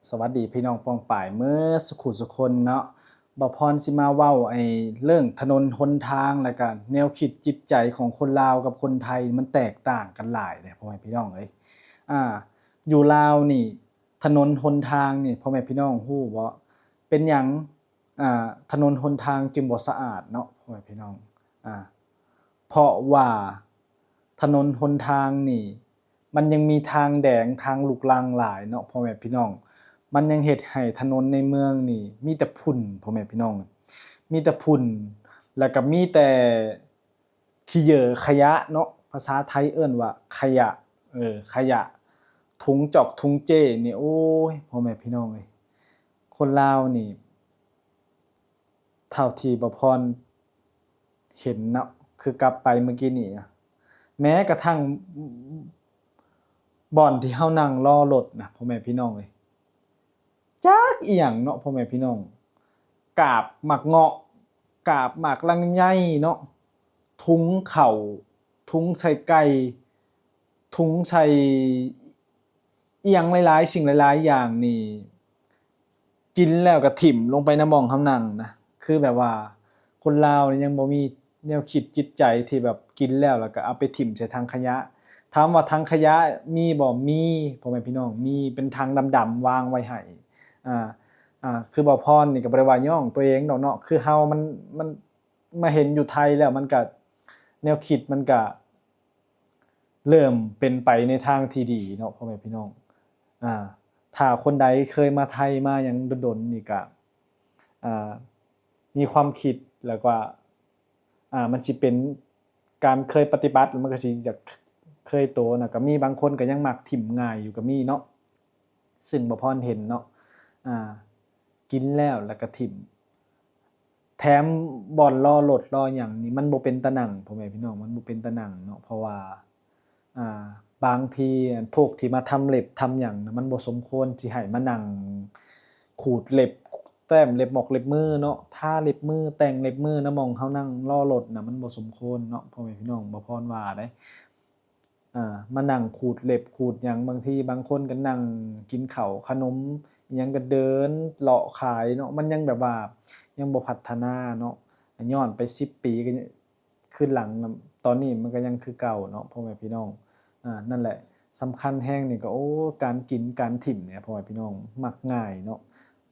ສະຫວັດດີພີ່ນ້ອງປ້ອງປາຍເໝິດສຸຂູສຸຄົນເນາະ. ບ່າວພອນຊິມາເວົ້າໄອ້ເລື່ອງຖະໜົນຫົນທາງ ແລ້ວກະແນວຄິດຈິດໃຈຂອງຄົນລາວກັບຄົນໄທ ມັນແຕກຕ່າງກັນຫຼາຍເດ້ພໍ່ແມ່ພີ່ນ້ອງເອີຍ. ອ່າ ຢູ່ລາວນີ້ ຖະໜົນຫົນທາງນີ້ ພໍ່ແມ່ພີ່ນ້ອງຮູ້ບໍ່? ເປັນຫຍັງ ອ່າ ຖະໜົນຫົນທາງຈຶ່ງບໍ່ສະອາດເນາະ ພໍ່ແມ່ພີ່ນ້ອງ? ອ່າ ເພາະວ່າຖະໜົນຫົນທາງນີ້ ມັນຍັງມີທາງແດງ ທາງລູກລັງຫຼາຍເນາະ ພໍ່ແມ່ພີ່ນ້ອງ. ມັນຍັງເຮັດໃຫ້ຖະໜົນໃນເມືອງນີ້ມີແຕ່ຝຸ່ນ ພໍ່ແມ່ພີ່ນ້ອງ, ມີແຕ່ຝຸ່ນ ແລ້ວກໍມີແຕ່ ຂີ້ເຫຍື້ອຂະຫຍະເນາະ, ພາສາໄທເອີ້ນວ່າຂະຫຍະ, ເອີ ຂະຫຍະ, ຖົງຈອກຖົງເຈ້ນີ້ ໂອ້ຍ ພໍ່ແມ່ພີ່ນ້ອງເອີຍ, ຄົນລາວນີ້ ເທົ່າທີ່ບ່າວພອນເຫັນເນາະ, ຄືກັບໄປມື້ກີ້ນີ້ນະ, ແມ້ກະທັ້ງບ່ອນທີ່ເຮົານັ່ງລໍລົດນະ ພໍ່ແມ່ພີ່ນ້ອງເອີຍ, ຈັກອີ່ຫຍັງເນາະ ພໍ່ແມ່ພີ່ນ້ອງ, ກາບໝາກເງາະ, ກາບໝາກລຳໄຍເນາະ, ຖົງເຂົ້າ, ຖົງໃສ່ໄກ່, ຖົງໃສ່ອີ່ຫຍັງຫຼາຍໆສິ່ງຫຼາຍໆຢ່າງນີ້ ກິນແລ້ວກໍຖິ້ມລົງໄປນຳໝ່ອງເຮົານັ່ງນະ. ຄືແບບວ່າຄົນລາວນີ້ຍັງບໍ່ມີແນວຄິດຈິດໃຈທີ່ແບບກິນແລ້ວ ແລ້ວກໍເອົາໄປຖິ້ມໃສ່ຖັງຂະຫຍະ. ຖາມວ່າຖັງຂະຫຍະມີບໍ່? ມີ ພໍ່ແມ່ພີ່ນ້ອງ, ມີເປັນຖັງດຳໆວາງໄວ້ໃຫ້. ອ່າ ອ່າ ຄືບ່າວພອນນີ້ກໍບໍ່ໄດ້ວ່າຍ້ອງຕົວເອງດອກເນາະ, ຄືເຮົາມັນ ມັນມາເຫັນຢູ່ໄທແລ້ວ ມັນກະ ແນວຄິດມັນກະເລີ່ມເປັນໄປໃນທາງທີ່ດີເນາະ ພໍ່ແມ່ພີ່ນ້ອງ. ອ່າ ຖ້າຄົນໃດເຄີຍມາໄທມາຫຍັງດົນໆນີ້ກະ ອ່າ ມີຄວາມຄິດ ແລ້ວກະ ອ່າ ມັນຊິເປັນການເຄີຍປະຕິບັດ ມັນກະຊິຢາກເຄີຍໂຕນະ, ກະມີບາງຄົນກະຍັງມັກຖິ້ມງ່າຍຢູ່ກະມີເນາະ, ຊຶ່ງບ່າວພອນເຫັນເນາະ. ອ່າ ກິນແລ້ວ ແລ້ວກະຖິ້ມ. ແຖມບ່ອນລໍລົດລໍຫຍັງນີ້ ມັນບໍ່ເປັນຕານັ່ງ ພໍ່ແມ່ພີ່ນ້ອງ, ມັນບໍ່ເປັນຕານັ່ງເນາະ, ເພາະວ່າ ອ່າ ບາງທີອັນພວກທີ່ມາທຳເລັບທຳຫຍັງນະ ມັນບໍ່ສົມຄວນທີ່ໃຫ້ມານັ່ງຂູດເລັບ ແຕ້ມເລັບໝອກເລັບມືເນາະ, ທາເລັບມື ແຕ່ງເລັບມືນະ ໝ່ອງເຮົານັ່ງລໍລົດນະ ມັນບໍ່ສົມຄວນເນາະ ພໍ່ແມ່ພີ່ນ້ອງ, ບ່າວພອນວ່າເດ້. ອ່າ ມານັ່ງຂູດເລັບຂູດຫຍັງ, ບາງທີບາງຄົນກໍນັ່ງກິນເຂົ້າຂະໜົມອີ່ຫຍັງ ກໍເດີນເລາະຂາຍເນາະ, ມັນຍັງແບບວ່າຍັງບໍ່ພັດທະນາເນາະ, ຍ້ອນໄປສິບປີກໍຄືນຫຼັງນຳ, ຕອນນີ້ມັນກໍຍັງຄືເກົ່າເນາະ ພໍ່ແມ່ພີ່ນ້ອງ. ອ່າ ນັ້ນແຫຼະ ສຳຄັນແຮງນີ້ກໍ ໂອ້ ການກິນການຖິ້ມນີ້ ພໍ່ແມ່ພີ່ນ້ອງ, ມັກງ່າຍເນາະ.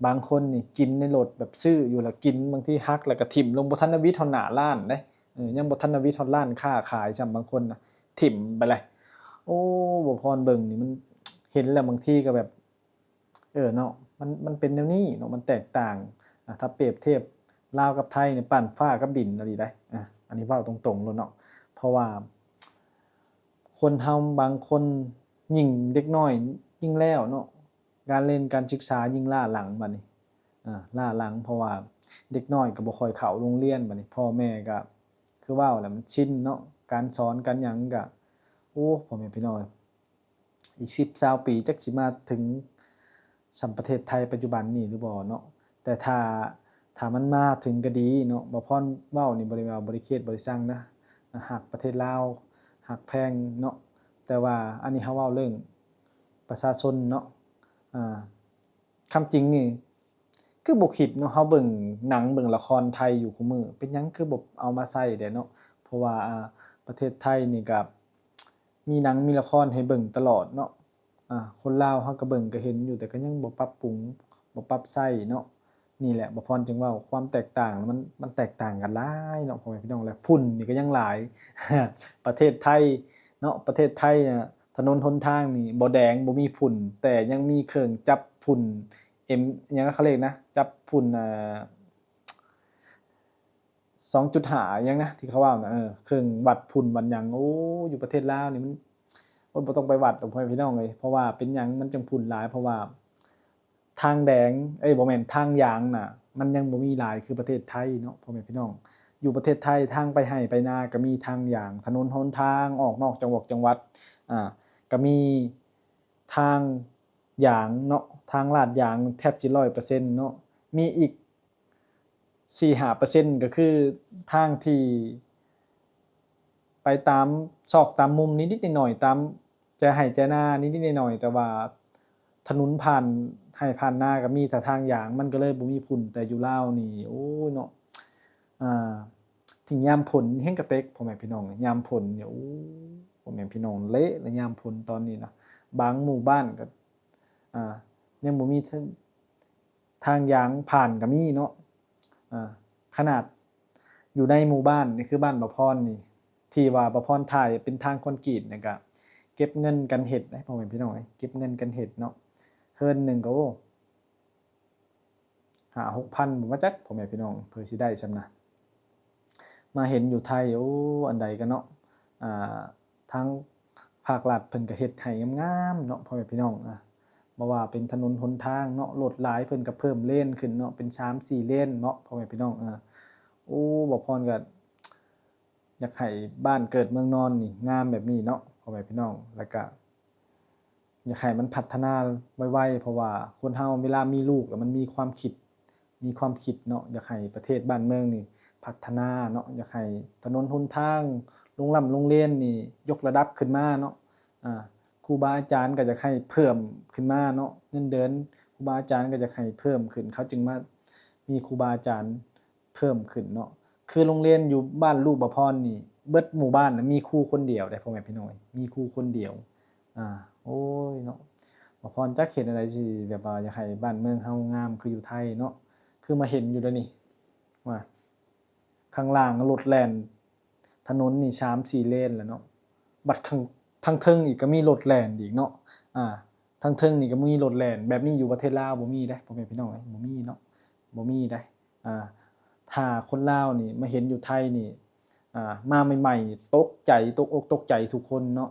ບາງຄົນນີ້ກິນໃນລົດ ແບບຊື້ຢູ່ແລ້ວກິນ, ບາງທີຫັກແລ້ວກໍຖິ້ມລົງ, ບໍ່ທັນໄດ້ຫວິດຮອດໜ້າຮ້ານເດ້, ເອີ ຍັງບໍ່ທັນໄດ້ຫວິດຮອດຮ້ານຄ້າຂາຍຊ້ຳ, ບາງຄົນນະ ຖິ້ມໄປເລີຍ. ໂອ້ ບ່າວພອນເບິ່ງນີ້ ມັນເຫັນແລ້ວບາງທີກໍແບບ ເອີເນາະ ມັນ ມັນເປັນແນວນີ້ເນາະ, ມັນແຕກຕ່າງ. ອ່າ ຖ້າປຽບທຽບລາວກັບໄທນີ້ ປານຟ້າກັບດິນອີ່ຫຼີໃດ໋. ອ່າ ອັນນີ້ເວົ້າຕົງໆໂລດເນາະ, ເພາະວ່າຄົນເຮົາບາງຄົນ ຍິ່ງເດັກນ້ອຍຍິ່ງແລ້ວເນາະ, ການຮຽນການສຶກສາຍິ່ງລ້າຫຼັງບັດນີ້. ອ່າ ລ້າຫຼັງ ເພາະວ່າເດັກນ້ອຍກໍບໍ່ຄ່ອຍເຂົ້າໂຮງຮຽນບັດນີ້, ພໍ່ແມ່ກໍຄືເວົ້າແຫຼະ ມັນຊິນເນາະ, ການສອນການຫຍັງກໍ ໂອ້ ພໍ່ແມ່ພີ່ນ້ອງເອີຍ, ອີກສິບຊາວປີຈັກຊິມາເຖິງສ່ຳປະເທດໄທປັດຈຸບັນນີ້ຫຼືບໍ່ເນາະ. ແຕ່ຖ້າ ຖ້າມັນມາເຖິງກໍດີເນາະ, ບ່າວພອນເວົ້ານີ້ບໍ່ໄດ້ວ່າ ບໍ່ໄດ້ຄຽດ ບໍ່ໄດ້ຊັງນະ, ຮັກປະເທດລາວ ຮັກແພງເນາະ, ແຕ່ວ່າອັນນີ້ເຮົາເວົ້າເລື່ອງປະຊາຊົນເນາະ. ອ່າ ຄວາມຈິງນີ້ ຄືບໍ່ຄິດເນາະ, ເຮົາເບິ່ງໜັງເບິ່ງລະຄອນໄທຢູ່ຄູ່ມື້ ເປັນຫຍັງຄືບໍ່ເອົາມາໃຊ້ແດ່ເນາະ? ເພາະວ່າ ອ່າ ປະເທດໄທນີ້ກໍມີໜັງມີລະຄອນໃຫ້ເບິ່ງຕະຫຼອດເນາະ. ອ່າ ຄົນລາວເຮົາກໍເບິ່ງກໍເຫັນຢູ່ ແຕ່ກໍຍັງບໍ່ປັບປຸງ ບໍ່ປັບໃຊ້ເນາະ. ນີ້ແຫຼະ ບ່າວພອນຈຶ່ງເວົ້າ ຄວາມແຕກຕ່າງມັນ ມັນແຕກຕ່າງກັນຫຼາຍເນາະ ພໍ່ແມ່ພີ່ນ້ອງ. ແລະ ຝຸ່ນນີ້ກໍຍັງຫຼາຍ ປະເທດໄທເນາະ, ປະເທດໄທນະ ຖະໜົນຫົນທາງນີ້ບໍ່ແດງ ບໍ່ມີຝຸ່ນ ແຕ່ຍັງມີເຄື່ອງຈັບຝຸ່ນ ເອັມ ຫຍັງເຂົາເອີ້ນນະ ຈັບຝຸ່ນ ອ່າ ສອງຈຸດຫ້າຫຍັງນະ ທີ່ເຂົາເວົ້ານະ, ເອີ ເຄື່ອງວັດຝຸ່ນວັດຫຍັງ. ໂອ້ ຢູ່ປະເທດລາວນີ້ມັນ ໂອ້ຍ ບໍ່ຕ້ອງໄປວັດດອກ ພໍ່ແມ່ພີ່ນ້ອງເອີຍ. ເພາະວ່າເປັນຫຍັງມັນຈັ່ງຝຸ່ນຫຼາຍ? ເພາະວ່າທາງແດງ ເອີຍ ບໍ່ແມ່ນ ທາງຢາງນະ ມັນຍັງບໍ່ມີຫຼາຍຄືປະເທດໄທເນາະ ພໍ່ແມ່ພີ່ນ້ອງ. ຢູ່ປະເທດໄທ ທາງໄປໄຮ່ໄປນາກໍມີທາງຢາງ, ຖະໜົນຫົນທາງອອກນອກຈັງຫວັດ ອ່າ ກໍມີທາງ ຢາງເນາະ, ທາງລາດຢາງແທບຊິຮ້ອຍເປີເຊັນເນາະ. ມີອີກສີ່ຫ້າເປີເຊັນ ກໍຄືທາງທີ່ໄປຕາມຊອກຕາມມຸມນິດໆໜ້ອຍໆ ຕາມແຈໄຮ່ແຈນານິດໆໜ້ອຍໆ ແຕ່ວ່າຖະໜົນຜ່ານ ໄຮ່ຜ່ານນາກໍມີແຕ່ທາງຢາງ ມັນກໍເລີຍບໍ່ມີຝຸ່ນ. ແຕ່ຢູ່ລາວນີ້ ໂອ້ຍເນາະ ອ່າ ທີ່ຍາມຝົນແຮງກະເຕັກ ພໍ່ແມ່ພີ່ນ້ອງ, ຍາມຝົນນີ້ ໂອ້ ພໍ່ແມ່ພີ່ນ້ອງ ເລະລະຍາມຝົນຕອນນີ້ນະ. ບາງໝູ່ບ້ານກໍ ອ່າ ຍັງບໍ່ມີທາງ ທາງຢາງຜ່ານກໍມີເນາະ. ອ່າ ຂະໜາດຢູ່ໃນໝູ່ບ້ານນີ້ ຄືບ້ານບ່າວພອນນີ້ ທີ່ວ່າບ່າວພອນຖ່າຍເປັນທາງຄອນກຣີດນີ້ ກໍເກັບເງິນກັນເຮັດເດ້ ພໍ່ແມ່ພີ່ນ້ອງເອີຍ, ເກັບເງິນກັນເຮັດເນາະ. ເຮືອນໜຶ່ງກໍ ໂອ້ ຫ້າຫົກພັນບໍ່ ຈັກ ພໍ່ແມ່ພີ່ນ້ອງ ເພື່ອຊິໄດ້ຊ່ຳນະ. ມາເຫັນຢູ່ໄທ ໂອ້ ອັນໃດກັນເນາະ ອ່າ ທາງພາກລັດເພິ່ນກໍເຮັດໃຫ້ງາມໆເນາະ ພໍ່ແມ່ພີ່ນ້ອງ. ອ່າ ບໍ່ວ່າເປັນຖະໜົນຫົນທາງເນາະ, ລົດຫຼາຍເພິ່ນກໍເພີ່ມເລນຂຶ້ນເນາະ ເປັນສາມສີ່ເລນເນາະ ພໍ່ແມ່ພີ່ນ້ອງ. ອ່າ ໂອ້ ບ່າວພອນກໍຢາກໃຫ້ບ້ານເກີດເມືອງນອນນີ້ງາມແບບນີ້ເນາະ ພໍ່ແມ່ພີ່ນ້ອງ. ແລ້ວກໍ ຢາກໃຫ້ມັນພັດທະນາໄວໆ ເພາະວ່າຄົນເຮົາເວລາມີລູກແລ້ວມັນມີຄວາມຄິດ ມີຄວາມຄິດເນາະ ຢາກໃຫ້ປະເທດບ້ານເມືອງນີ້ພັດທະນາເນາະ, ຢາກໃຫ້ຖະໜົນຫົນທາງ ໂຮງລ່ຳໂຮງຮຽນນີ້ຍົກລະດັບຂຶ້ນມາເນາະ. ອ່າ ຄູບາອາຈານກໍຢາກໃຫ້ເພີ່ມຂຶ້ນມາເນາະ, ເງິນເດືອນຄູບາອາຈານກໍຢາກໃຫ້ເພີ່ມຂຶ້ນ ເຂົາຈຶ່ງມາມີຄູບາອາຈານ ເພີ່ມຂຶ້ນເນາະ. ຄືໂຮງຮຽນຢູ່ບ້ານລູກບ່າວພອນນີ້ ເບິດໝູ່ບ້ານນະມີຄູຄົນດຽວເດ້ ພໍ່ແມ່ພີ່ນ້ອງເອີຍ, ມີຄູຄົນດຽວ. ອ່າ ໂອ້ຍເນາະ ບ່າວພອນຈັກເຮັດແນວໃດຊິແບບວ່າຢາກໃຫ້ບ້ານເມືອງເຮົາງາມຄືຢູ່ໄທເນາະ. ຄືມາເຫັນຢູ່ດຽວນີ້ວ່າ ຂ້າງລ່າງລົດແລ່ນ ຖະໜົນນີ້ສາມສີ່ເລນແລ້ວເນາະ, ບັດຂ້າງ ທາງເທິງອີກກໍມີລົດແລ່ນອີກເນາະ. ອ່າ ທາງເທິງນີ້ກໍມີລົດແລ່ນ ແບບນີ້ຢູ່ປະເທດລາວບໍ່ມີເດ້ ພໍ່ແມ່ພີ່ນ້ອງເອີຍ, ບໍ່ມີເນາະ ບໍ່ມີເດ້. ອ່າ ຖ້າຄົນລາວນີ້ມາເຫັນຢູ່ໄທນີ້ ອ່າ ມາໃໝ່ໆນີ້ຕົກໃຈ ຕົກອົກຕົກໃຈທຸກຄົນເນາະ,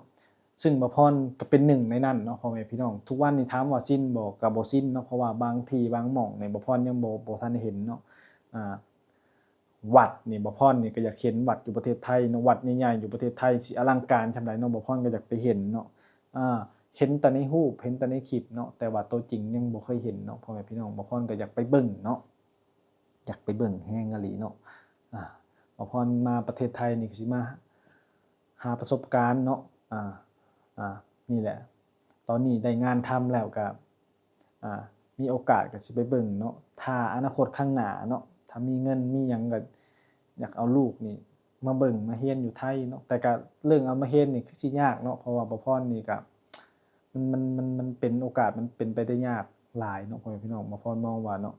ຊຶ່ງບ່າວພອນກໍເປັນໜຶ່ງໃນນັ້ນເນາະ ພໍ່ແມ່ພີ່ນ້ອງ. ທຸກວັນນີ້ຖາມວ່າຊິນບໍ່ ກໍບໍ່ຊິນເນາະ, ເພາະວ່າບາງທີ່ບາງໝ່ອງນີ້ບ່າວພອນຍັງບໍ່ ບໍ່ທັນໄດ້ເຫັນເນາະ. ອ່າ ວັດນີ້ ບ່າວພອນນີ້ກໍຢາກເຫັນວັດຢູ່ປະເທດໄທເນາະ, ວັດໃຫຍ່ໆຢູ່ປະເທດໄທຊິອະລັງການສ່ຳໃດເນາະ, ບ່າວພອນກໍຢາກໄປເຫັນເນາະ. ອ່າ ເຫັນແຕ່ໃນຮູບ ເຫັນແຕ່ໃນຄລິບເນາະ, ແຕ່ວ່າຕົວຈິງຍັງບໍ່ເຄີຍເຫັນເນາະ ພໍ່ແມ່ພີ່ນ້ອງ. ບ່າວພອນກໍຢາກໄປເບິ່ງເນາະ, ຢາກໄປເບິ່ງແຮງອີ່ຫຼີເນາະ. ອ່າ ບ່າວພອນມາປະເທດໄທນີ້ກໍຊິມາຫາປະສົບການເນາະ. ອ່າ ອ່າ ນີ້ແຫຼະ ຕອນນີ້ໄດ້ງານທຳແລ້ວກໍ ອ່າ ມີໂອກາດກໍຊິໄປເບິ່ງເນາະ, ຖ້າອະນາຄົດຂ້າງໜ້າເນາະ ຖ້າມີເງິນມີຫຍັງກໍຢາກເອົາລູກນີ້ມາເບິ່ງມາຮຽນຢູ່ໄທເນາະ. ແຕ່ກໍເລື່ອງເອົາມາຮຽນນີ້ຄືຊິຍາກເນາະ, ເພາະວ່າບ່າວພອນນີ້ກໍ ມັນ ມັນ ມັນ ມັນເປັນໂອກາດ ມັນເປັນໄປໄດ້ຍາກຫຼາຍເນາະ ພໍ່ແມ່ພີ່ນ້ອງ. ບ່າວພອນມອງວ່າເນາະ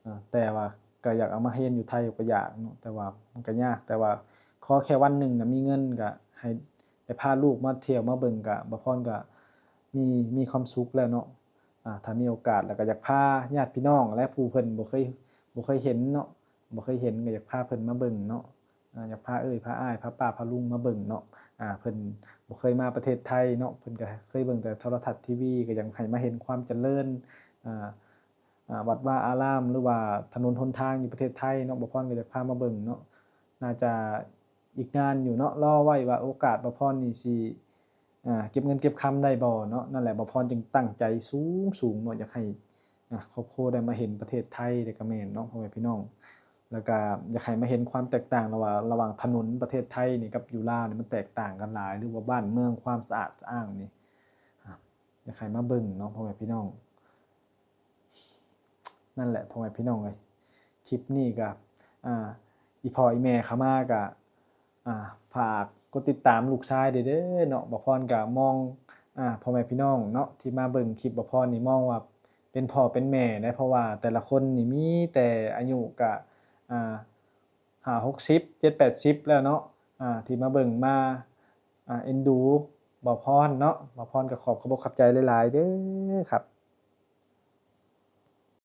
ອ່າ ແຕ່ວ່າກໍຢາກເອົາມາຮຽນຢູ່ໄທກໍຢາກເນາະ, ແຕ່ວ່າມັນກໍຍາກ, ແຕ່ວ່າຂໍແຄ່ວັນໜຶ່ງນະມີເງິນ ກໍໃຫ້ໄດ້ພາລູກມາທ່ຽວມາເບິ່ງ ກໍບ່າວພອນກໍມີ ມີຄວາມສຸກແລ້ວເນາະ. ອ່າ ຖ້າມີໂອກາດ ແລ້ວກໍຢາກພາຍາດພີ່ນ້ອງ ແລະ ຜູ້ເພິ່ນບໍ່ເຄີຍ ບໍ່ເຄີຍເຫັນເນາະ, ບໍ່ເຄີຍເຫັນ ກໍຢາກພາເພິ່ນມາເບິ່ງເນາະ. ອ່າ ຢາກພາເອື້ອຍພາອ້າຍ ພາປ້າພາລຸງມາເບິ່ງເນາະ. ອ່າ ເພິ່ນບໍ່ເຄີຍມາປະເທດໄທເນາະ, ເພິ່ນກໍເຄີຍເບິ່ງແຕ່ໂທລະທັດ ທີວີ, ກໍຢາກໃຫ້ມາເຫັນຄວາມຈະເລີນ ອ່າ ອ່າ ວັດວາອາຣາມ ຫຼືວ່າຖະໜົນຫົນທາງຢູ່ປະເທດໄທເນາະ, ບ່າວພອນກໍຢາກພາມາເບິ່ງເນາະ. ໜ້າຈະອີກນານຢູ່ເນາະ, ລໍໄວ້ວ່າໂອກາດບ່າວພອນນີ້ຊິ ອ່າ ເກັບເງິນເກັບຄຳໄດ້ບໍ່ເນາະ. ນັ້ນແຫຼະ ບ່າວພອນຈຶ່ງຕັ້ງໃຈສູງໆເນາະ, ຢາກໃຫ້ ອ່າ ຄອບຄົວໄດ້ມາເຫັນປະເທດໄທ ແລ້ວກໍແມ່ນເນາະ ພໍ່ແມ່ພີ່ນ້ອງ. ແລ້ວກໍຢາກໃຫ້ມາເຫັນຄວາມແຕກຕ່າງລະຫວ່າງ ລະຫວ່າງຖະໜົນປະເທດໄທນີ້ກັບຢູ່ລາວນີ້ ມັນແຕກຕ່າງກັນຫຼາຍ ຫຼືວ່າບ້ານເມືອງຄວາມສະອາດສະອ້າງນີ້ ອ່າ ຢາກໃຫ້ມາເບິ່ງເນາະ ພໍ່ແມ່ພີ່ນ້ອງ. ນັ້ນແຫຼະ ພໍ່ແມ່ພີ່ນ້ອງເອີຍ, ຄລິບນີ້ກໍ ອ່າ ອີ່ພໍ່ອີ່ແມ່ເຂົ້າມາກໍ ອ່າ ຝາກກົດຕິດຕາມລູກຊາຍເດີເນາະ. ບ່າວພອນກໍມອງ ອ່າ ພໍ່ແມ່ພີ່ນ້ອງເນາະ ທີ່ມາເບິ່ງຄລິບບ່າວພອນນີ້ ມອງວ່າເປັນພໍ່ເປັນແມ່ໄດ໋, ເພາະວ່າແຕ່ລະຄົນນີ້ມີແຕ່ອາຍຸກະ ອ່າ ຫ້າຫົກສິບ ເຈັດແປດສິບແລ້ວເນາະ ອ່າ ທີ່ມາເບິ່ງມາ ອ່າ ເອັນດູບ່າວພອນເນາະ. ບ່າວພອນກໍຂອບຂອບອົກຂອບໃຈຫຼາຍໆເດີຄັບ.